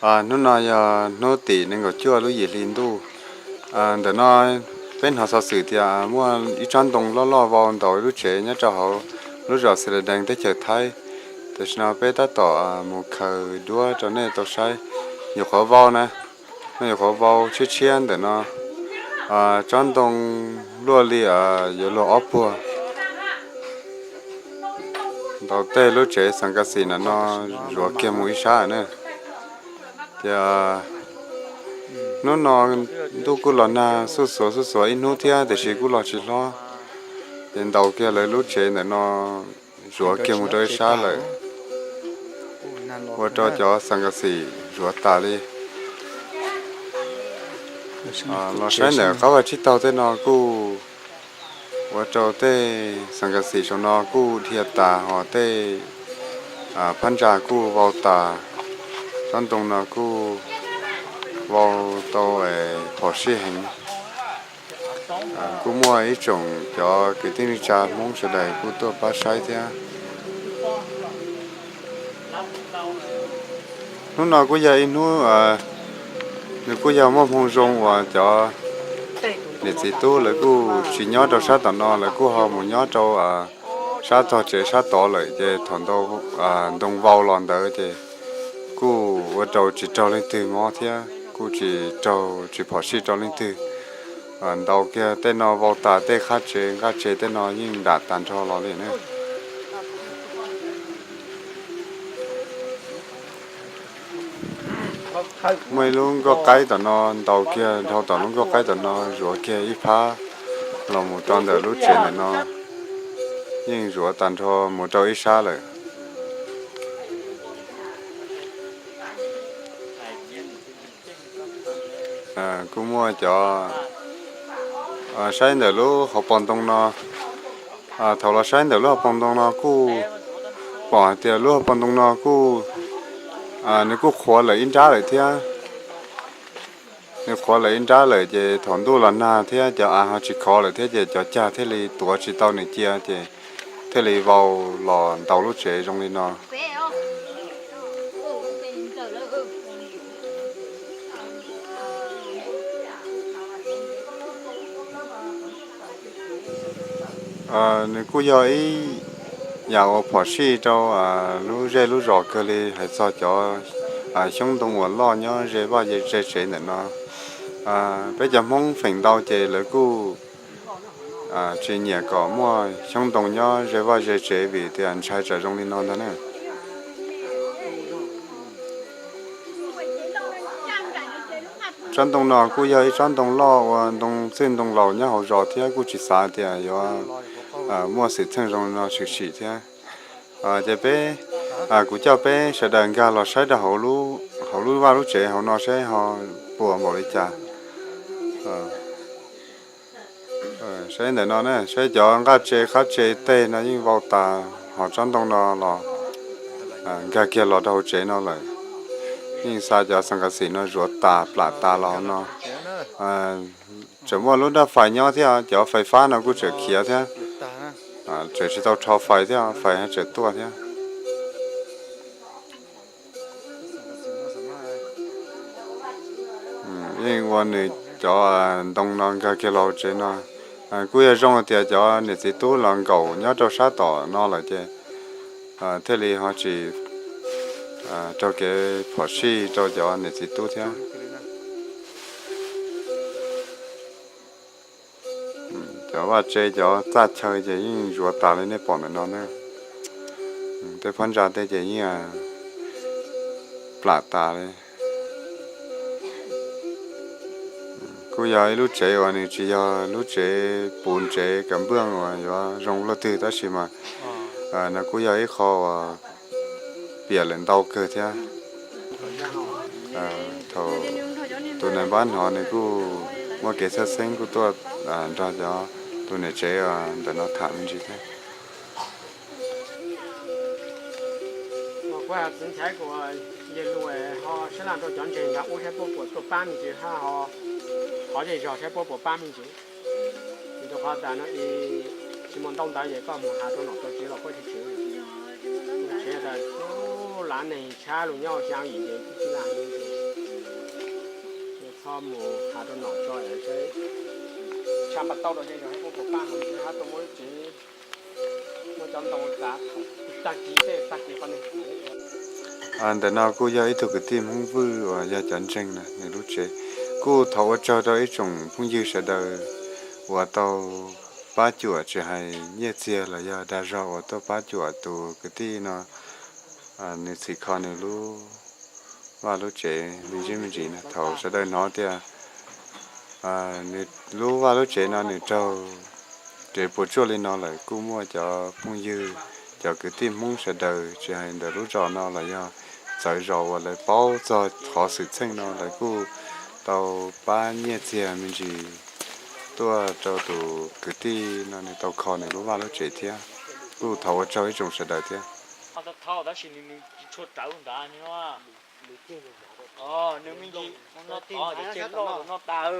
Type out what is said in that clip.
Hnub no yog hnub tim nees nkaum cuaj lub yim hli ntuj. Ntawm no peb hnov xov xwm tias muaj ib tsob ntoo loj loj vau ntaus lub tsev nyob rau hauv lub zos Xes Las Dees teb chaws Thaib. Tam sim no peb tab tom mus khaws duab rau nej tau saib. Nyuam qhuav vau na, no nyuam qhuav vau tshiab tshiab ntawm no. Tsob ntoo luaj li yuav luag ob puag. Ntaus tej lub tsev xas kas xis ntawm no zuav kiag mus ib sab na. Ces hnub no ntuj kuj los nag xuj xuav xuj xuav ib hnub thiab tiam sis kuj los tsis hlob. Ces ntaus kiag lawv lub tsev ntawm no zuav kiag mus rau ib sab lawm, ua rau cov xas kas xis zuav tas li. Los saib ntawm qab vaj tsib taug tej no kuj ua rau tej xas kas xis saum no kuj dhia tas, ho tej phab ntsa kuj vau tas. Tsob ntoo no kuj vau tau phom sij heev. Kuj muaj ib tsoom cov kwv tij neej tsa Hmoob sawv daws kuj tuaj pab saib thiab. Hnub no kuj yog ib hnub, nws kuj yog muaj hmoo zoo uas cov niam txiv tub lawv kuj tsis nyob rau sab tom no, lawv kuj ho mus nyob rau sab tog tsev sab tod lawm, ces thaum ntoo vau los ntawd ces kuj ua rau tsis raug leej twg mob thiab kuj tsis raug tsis phom sij rau leej twg. Ntaus kiag tej no vau tas, tej qab tsev nqaj tsev tej no yeej nram tas nrho los li na. Muaj ib lub nkoj qaib tom no, ntaus kiag dhau tom lub nkoj qaib tom no zuav kiag ib phab los mus rau ntawm lub tsev ntawm no, yeej zuav tas nrho mus rau ib sab lawm. Kuj muaj cov saib ntawm lub hauv paus ntoo no. Thaum los saib ntawm lub hauv paus ntoo no kuj pom hais tias lub hauv paus ntoo no kuj, nws kuj qhuav lawm ib nrab lawm thiab. Nws qhuav lawm ib nrab lawm ces thaum ntuj los nag thiab cov av ho tsis khov lawm thiab ces cov cag thiaj li tuav tsis tau nws cia ces thiaj li vau los ntaus lub tsev zoo li no. Nws kuj yog ib yam uas phom sij rau lub zej lub zos kawg li hais txog cov xyoob ntoo uas loj nyob ze vaj ze tsev ntawm no. Peb cov Hmoob feem ntau ces lawv kuj tsis nyiam kom muaj xyoob ntoo nyob ze vaj ze tsev vim tias ntshai tsam zoo li no ntag na. Tsob ntoo no kuj yog ib tsob ntoo loj ua ntoo txwj ntoo laus nyob hauv zos thiab kuj tsis xav tias yuav muaj xwm txheej zoo li no tshwm sim thiab. Ces peb, kuv coj peb sawv daws nkag los saib rau hauv lub vaj lub tsev hauv no saib ho puas npaum li cas. Saib ntawm no ne, saib cov nqaj tsev qab tsev tej no yeej vau tas, ho tsob ntoo no los nkag kiag los rau hauv tsev no lawm. Yeej xa cov xas kas xis no zuav tas plam tas los hauv no. Tseem muaj lub daj fais nyob thiab, cov fais fab no kuj tseem khiav thiab. Tseem tsis tau rho fais thiab, fais tseem tuaj thiab. Yeej ua nws cov ntoo no nkag kiag los hauv tsev no. Kuj yog zoo tias cov niam txiv tub los nkaum nyob rau sab tom no lawm ces thiaj li ho tsis raug kev phom sij rau cov niam txiv tub thiab. Cov vaj tsev cov txaj chaw ces yeej zuav tas li nej pom ntawm no na. Tej phab ntsa tej ces yeej plam tas li. Kuj yog ib lub tsev uas nws tsis yog lub tsev puv tsev kav nplooj uas yuav zoo luaj twg tab sis mas no kuj yog ib qho uas piam lawm ntau kawg thiab. Thaum tus nais npab hnov nws kuj muaj kev txhawj xeeb kuj tuaj nrog cov tus niam tsev ntawm no tham me ntsis thiab. Kuv txiv ntxhais kuv yawg lus ho sab laj rau cov ntseeg nrog ub saib puab puas tuaj pab me ntsis hab ho qhov zej zog saib puab puas pab me ntsis. Vim rau qhov tas no tsis muaj ntaub ntawv ces koj mus has rau nom rau tswv los puab tsis tshwv. Tshwv tas lav neeg tshab lug nyob xyaa yim ces tsis laj Mus has rau nom tso, tshaj pas tau rau ces yog hab kuj puas paj ho hab tuaj muab lub tsev, muab cov ntoo txav tag kis tej tag kis qhov neeg. Ntawm no kuj yog ib tug kwv tij Hmoob Vwj uas yog cov ntseeg na, nws lub tsev. Kuj thov ua tsaug rau ib tsoom phooj ywg sawv daws uas tau pab cuam tsis hais nyiaj txiag los yog dag zog uas tuaj pab cuam tus kwv tij no, nws txhim kho nws lub vaj lub tsev me ntsis me ntsis na. Thaum sawv daws hnov tias nws lub vaj lub tsev no nws raug kev puas tsuaj li no lawm, kuj muaj cov phooj ywg, cov kwv tij Hmoob sawv daws tsis hais ntawm lub zos no los yog txawv zos uas lawv paub txog qhov xwm txheej no, lawv kuj tau pab nyiaj txiag me ntsis tuaj rau tus kwv tij no nws tau kho nws lub vaj lub tsev thiab. Kuj thov ua tsaug ib tsoom sawv daws thiab. Tab sis nws tsis tshua rawv nrad no. Nws me ntsis no tod ces tseg loj no tas.